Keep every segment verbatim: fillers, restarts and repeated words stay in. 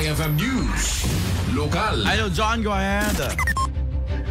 F M News, lokal. Idol John, go ahead.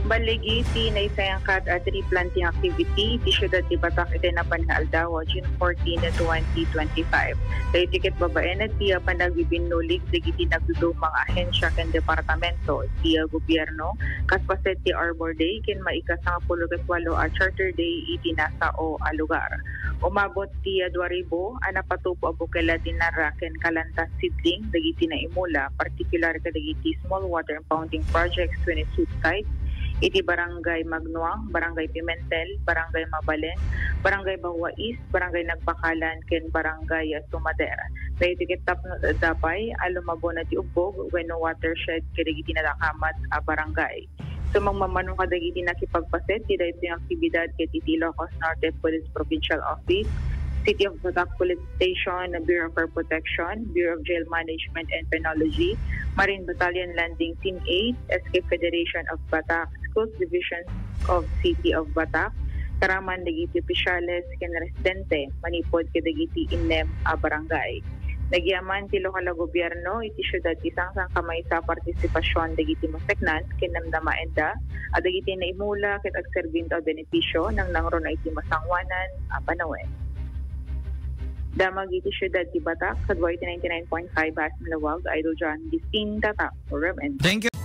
Balligi ti naisayangkat a tree planting activity iti siudad ti Batac iti napan nga aldaw, June fourteen, twenty twenty-five. Daytoy ket babaen ti panagibinnulig dagiti nagduduma nga ahensya ken departamento ti gobierno, kas paset ti Arbor Day ken maikasangapulo ket walo a Charter Day iti nasao a lugar. Umabot ti dua ribu a napatubo a bukel a dinarra ken kalantas seedling dagiti naimula, partikular kadagiti small water impounding projects wenno SWIP sites iti Barangay Magnuang, Barangay Pimentel, Barangay Mabaleng, Barangay Bahua East, Barangay Nagbakalan, ken Barangay Sumader. Daytoy ket tapno dapay a lumabona ti ubbog wenno watershed kadagiti nadakamat a barangay. Sumagmamano kadagiti nakipagpaset ti daytoy nga aktibidad ket iti Ilocos Norte Police Provincial Office, City of Batac Police Station, Bureau of Fire Protection, Bureau of Jail Management and Penology, Marine Battalion Landing Team eight, Escape Federation of Batac, Schools Division of City of Batac, karaman dagiti opisyales ken residente manipud kadagiti innem a barangay. Nagyaman ti lokal a gobierno iti siudad ti sangsankamaysa a partisipasion dagiti maseknan ken namnamaenda a dagiti naimula ket agserbinto a benepisio nangnangruna iti masangoanan a panawen. Damag iti siudad ti Batac, kadua iti ninety-nine point five Hasm Lawag, Idol John Gisting, Tata, Urban. Thank you.